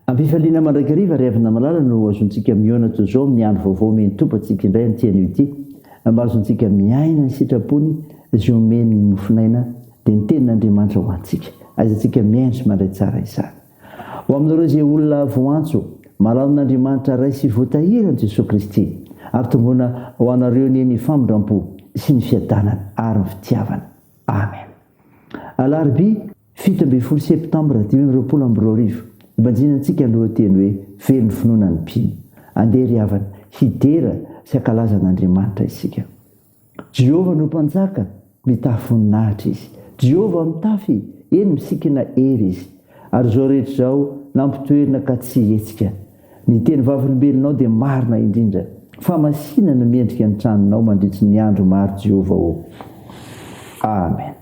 Am-pifaliana mandrakariva ry havana malala no azontsika mihaona toy izao amin'ny andro vaovao omen'ny Tompo antsika indray amin'ity anio ity mba azontsika miaina ny sitrapony izay omeny ny mofon'aina dia ny tenin'Andriamanitra ho antsika. Aizantsika mihaino sy mandray tsara izany. Ho aminareo izay olona voantso, malala amin'Andriamanitra Ray sy voatahiry amin'i Jesoa Kristy, ary tombona ho anareo anie ny famindram-po sy ny fiadanana ary ny fitiavana. Amen. Alarobia 17 septambra 2025, Ibanjinantsika ny lohateny hoe Velon'ny finoana ny mpino. Andeha ry havana, hidera sy hankalaza an'Andriamanitra isika. Jehovah no Mpanjaka, mitafy voninahitra Izy. Jehovah mitafy, eny misikina hery Izy. Ary izao rehetra izao nampitoerina ka tsy hihetsika. Ny teny vavolombelonao dia marina indrindra. Fa masina no miendrika ny tranonao mandritry ny andro maro Jehovah ô. Amen.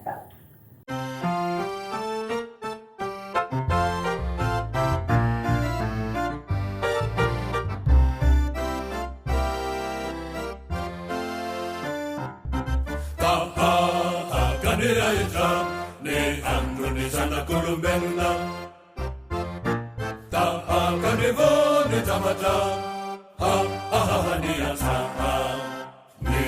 Tahaka ny ahitra ny andron'ny zanak'olombelona. Tahaka ny vonin-javatra hahaha ny antsaha. Ny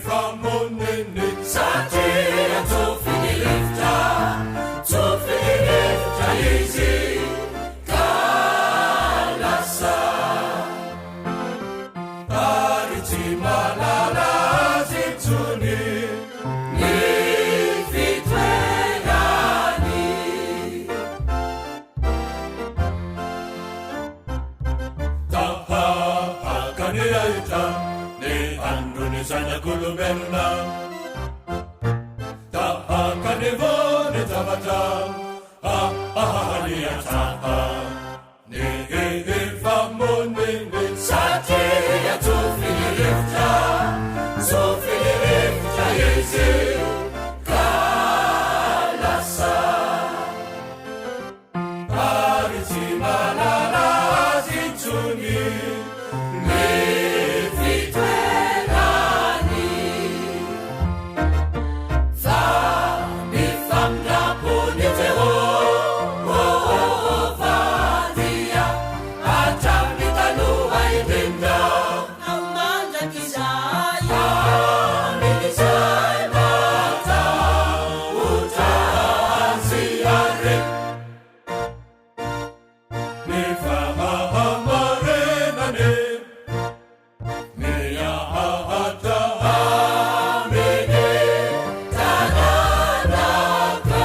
famoniny. Satria tsofy ny rivotra, tsofy ny rivotra izy ka lasa. Ary tsy mahalala azy intsony ny fitoerany. Tahaka ny ahitra ny andron'ny zanak'olombelona. Tahaka ny vonin-javatra hahaha ny antsaha. Ny famoniny. Satria tsofy ny rivotra, tsofy ny rivotra izy ka lasa. Ary tsy mahalala azy intsony ny fitoerany. Fa ny famindram-pon'i Jehovah dia hatramin'ny taloha indrindra. Ka mandrakizay. Amin'izay matahotra Azy ary. Ny fahamarinany. Miahatra aminy taranaka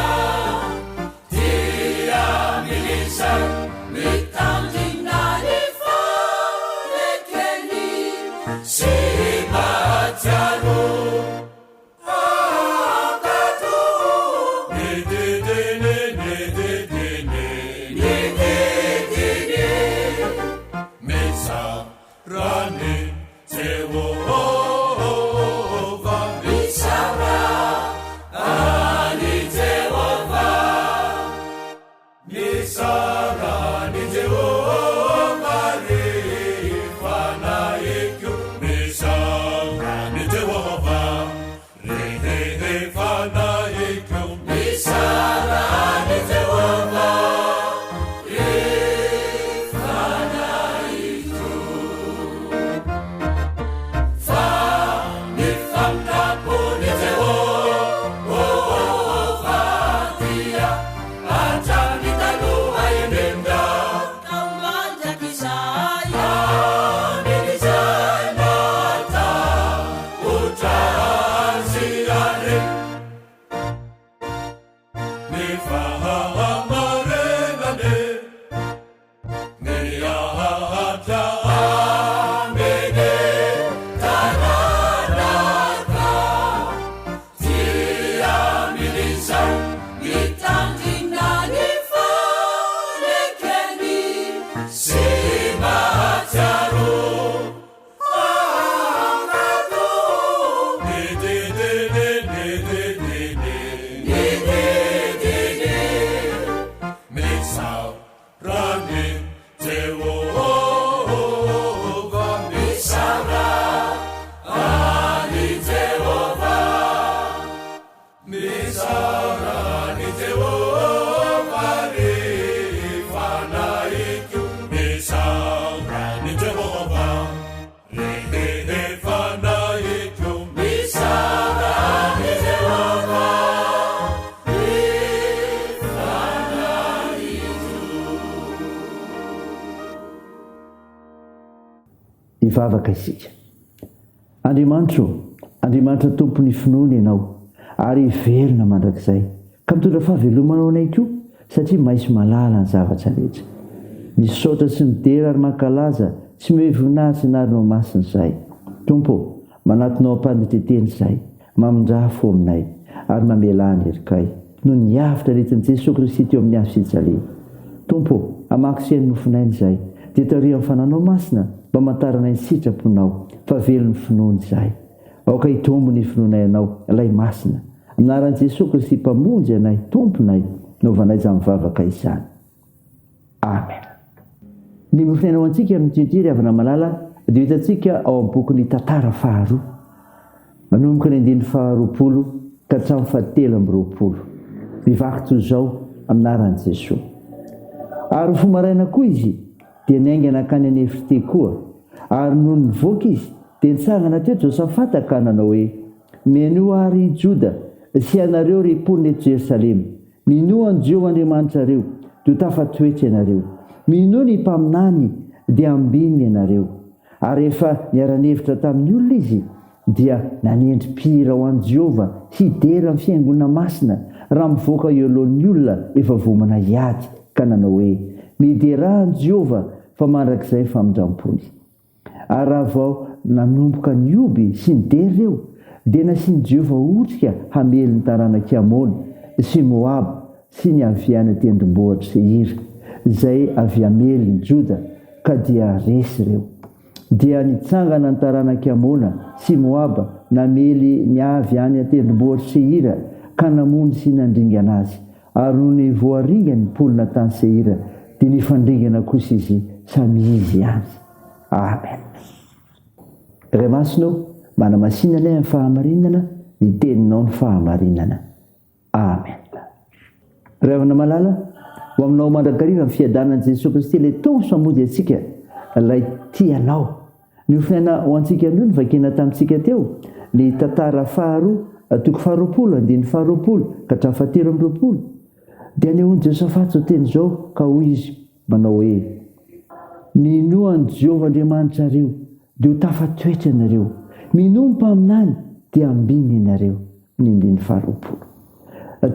dia amin'izay mitandrina ny fanekeny sy mahatsiaro hankatò ny didiny, ny didiny, ny didiny. Misaorany Jehovah. Misaora an'i Jehovah. Misaora an'i Jehovah ry fanahiko. Misaora an'i Jehovah ry fanahiko. Misaora an'i Jehovah ry fanahiko. Fa ny famindram-pon'i Jehovah dia hatramin'ny taloha indrindra. Hivavaka isika. Andriamanitra ô, Andriamanitra Tompon'ny finoana Ianao, ary velona mandrakizay, ka mitondra fahavelomana ho anay koa, satria maiso malala ny zavatra rehetra. Misaotra sy midera ary mankalaza sy mihoe voninahitra ny anaranao masina izahay. Tompo ô, manatona ao am-panetren-tena izahay, Mamindrà fo aminay, ary mamelà ny herikay, noho ny avotra nentin'i Jesoa Kristy teo amin'ny hazo fijaliana. Tompo ô, hamaky sy haino mofon'aina izahay, dia tariho amin'ny Fananao Masina mba hamantaranay ny sitraponao, fa velon'ny finoana izahay. Aoka hitombo ny finoanay Anao, Ilay Masina. Amin'ny anaran'i Jesoa Kristy Mpamonjy anay, Tomponay, naovanay izany vavaka izany. Amen. Ny mofonaina ho antsika amin'ity ity ry havana malala dia hitantsika ao amin'ny bokin'ny Tantara faharoa, manomboka ny andininy faharoapolo ka hatramin'ny fahatelo amby 20. Mivaky toy izao amin'ny anaran'i Jesoa. Ary fo maraina koa izy dia niainga nankany an'efitry Tekoa, ary nony nivoaka izy dia nitsangana teo Josafata ka nanao hoe, Mihainoa àry i Joda sy ianareo ry mponina eto Jerosalema, Minoa an'i Jehovah Andriamanitrareo, dia ho tafatoetra ianareo. Minoa ny mpaminany, dia hambinina ianareo. Ary rehefa niara-nihevitra tamin'ny olona izy, dia nanendry mpihira ho an'i Jehovah hidera ny fihaingoana masina, raha mivoaka eo alohan'ny olona efa voamana hiady, ka nanao hoe, Miderà an'i Jehovah, fa mandrakizay ny famindram-pony. Ary raha vao nanomboka nihoby sy nidera ireo, dia nasian'i Jehovah otrika hamely ny taranak'i Amona sy Moaba sy ny avy any an-tendrombohitr'i Seira, izay avy hamely ny Joda, ka dia resy ireo. Dia nitsangana ny taranak'i Amona sy Moaba namely ny avy any an-tendrombohitr'i Seira, ka namono sy nandringana azy. Ary nony voaringa ny mponina tany Seira, dia nifandringana kosa izy samy izy ihany. Amen. Ray Masina ô, manamasina anay amin'ny fahamarinana, ny Teninao no fahamarinana. Amen. Ray havana malala, ho aminao mandrakariva ny fiadanan'i Jesoa Kristy ilay Tompo sy Mpamonjy antsika, ilay tia anao. Ny hofonaina ho antsika anio no vakiana tamintsika teo, ny tantara faharoa, toko faharoapolo, andininy faharoapolo ka hatramin'ny fahatelo amby 20. Dia anehoan'i Josafata izao teny izao, ka hoy izy, manao hoe, Minoa an'i Jehovah Andriamanitrareo, dia ho tafatoetra ianareo. Minoa ny mpaminany, dia hambinina ianareo. Ny andininy faharoapolo.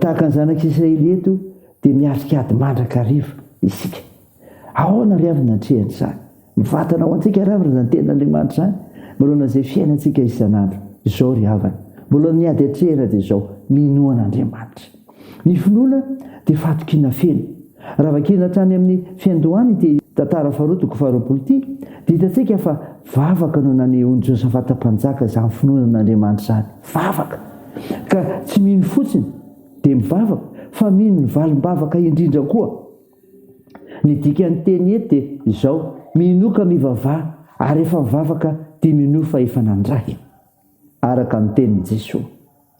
Tahaka ny zanak'Israely eto, dia miatrika ady mandrakariva isika. Ahoana ry havana atrehana izany? Mivantana ho antsika ry havana izany tenin'Andriamanitra izany, manoloana izay fiainantsika isan'andro. Izao ry havana, mbola ny ady atrehina dia izao, minoa an'Andriamanitra. Ny finoana dia fahatokiana feno. Raha vakina hatrany amin'ny fiandohany ity tantara faharoa toko faharoapolo ity, dia hitantsika fa vavaka no nanehoan'i Josafata mpanjaka izany finoana an'Andriamanitra izany. Vavaka! Ka tsy mino fotsiny dia mivavaka, fa mino ny valim-bavaka indrindra koa. Ny dikan'ny teny eto dia izao, minoa ka mivavaha, ary rehefa mivavaka dia minoa fa efa nandray. Araka ny tenin'i Jesoa.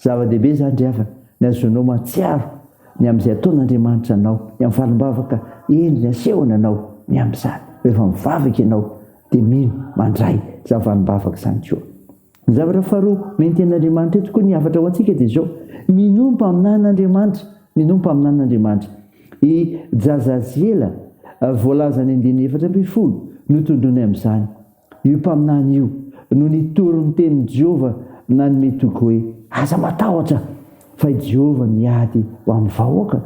Zava-dehibe izany ry havana, ny ahazoanao mahatsiaro ny amin'izay ataon'Andriamanitra anao, ny amin'ny valim-bavaka endriny asehony anao ny amin'izany. Rehefa mivavaka ianao dia mino, mandray izany valim-bavaka izany koa. Ny zavatra faharoa nentin'Andriamanitra eto koa ny hafatra ho antsika dia izao, minoa ny mpaminanin'Andriamanitra, minoa ny mpaminanin'Andriamanitra. I Jazaziela, voalazan'ny andininy 14, no tondroiny amin'izany. Io mpaminany io no nitory ny tenin'i Jehovah nanome toky hoe, Aza matahotra, fa i Jehovah miady ho amin'ny vahoakany.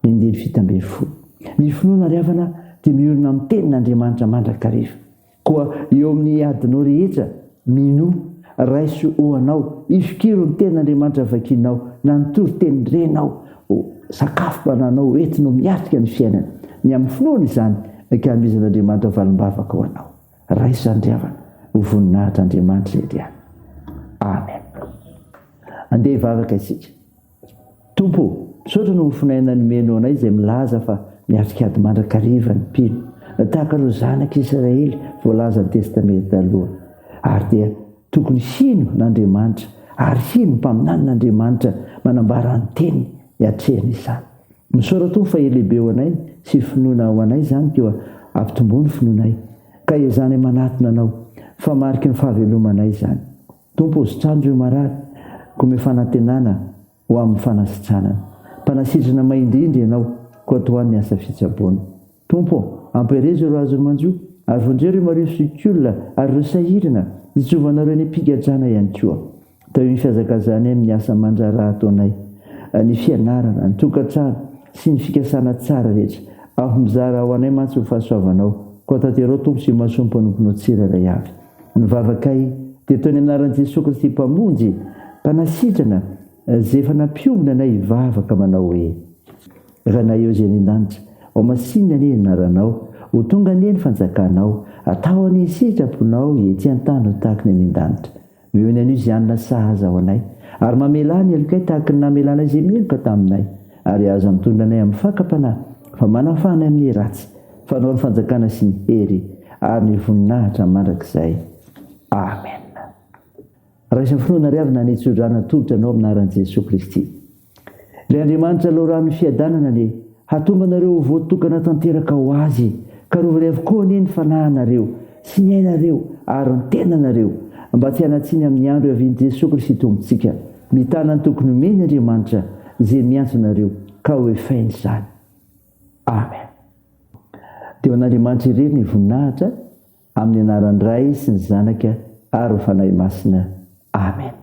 Ny andininy 17. Ny finoana ry havana dia miorina amin'ny tenin'Andriamanitra mandrakariva. Koa eo amin'ny adinao rehetra, minoa, raiso ho anao, ifikiro ny tenin'Andriamanitra vakinao, na ny toriteny renao, ho sakafom-pananao hoentinao miatrika ny fiainana. Ny amin'ny finoana izany, ka hanomezan'Andriamanitra valim-bavaka ho anao. Raiso izany ry havana, ho voninahitr'Andriamanitra irery ihany. Amen. Andeha hivavaka isika. Tompo ô, misaotra noho ny fonaina nomenao anay izay milaza fa miatrika ady mandrakariva ny mpino, tahaka ireo zanak'i Israely voalazan'ny Testamenta Taloha. Ary dia tokony hino an'Andriamanitra ary hino ny mpaminanin'Andriamanitra manambara ny teniny hiatrehana izany. Misaotra Tompo fa hery lehibe ho anay sy finoana ho anay izany koa ampitomboa ny finoanay ka ezahanay manatona Anao fa mariky ny fahavelomanay izany. Tompo ô, sitrano ireo marary, koa omeo fanantenana ho amin'ny fanasitranana. Mpanasitrana maha indrindra Ianao, koa tohano ny asa fitsaboana. Tompo ô, ampiherezo ireo azon'ny manjo. Ary vonjeo ireo marivo sy olona ary ireo sahirana, hijovanareo any am-pigadrana ihany koa. Tahio ny fihazakazahanay amin'ny asa aman-draharaha ataonay, ny fianarana, ny tokantrano, sy ny fikasana tsara rehetra. Ampy mizara ho anay mantsy ho fahasoavanao. Koa tanterao Tompo sy imasoa ny mpanomponao tsirairay avy. Ny vavakay dia ataony amin'ny anaran'i Jesoa Kristy Mpamonjy, Mpanasitrana, izay efa nampiombona anay hivavaka manao hoe. Ranay eo izay any an-danitra, ho masinina anie ny anaranao, ho tonga anie ny fanjakanao, atao anie ny sitraponao ety an-tany ho tahaka ny any an-danitra. Omeo ny anio izay hanina sahaza ho anay, ary mamelà ny helokay tahaka ny namelanay izay meloka taminay, ary aza mitondra anay amin'ny fakam-panahy, fa manafaha anay amin'ny ratsy, fa Anao ny fanjakana sy ny hery ary ny voninahitra mandrakizay. Amena. Raiso ny finoana ry havana ny tsodrano atolotra anao amin'ny anaran'i Jesoa Kristy. Ilay Andriamanitra loharanon'ny fiadanana anie hahatonga anareo ho voatokana tanteraka ho Azy, ka arovany avokoa anie ny fanahinareo sy ny ainareo ary ny tenanareo, mba tsy hanan-tsiny amin'ny andro hiavian'i Jesoa Kristy Tompontsika. Mitana ny tokony homeny Andriamanitra izay miantso anareo, ka ho efainy izany. Amen. Dia ho an'Andriamanitra irery ny voninahitra, amin'ny anaran'ny Ray sy ny Zanaka ary ny Fanahy Masina. Amen.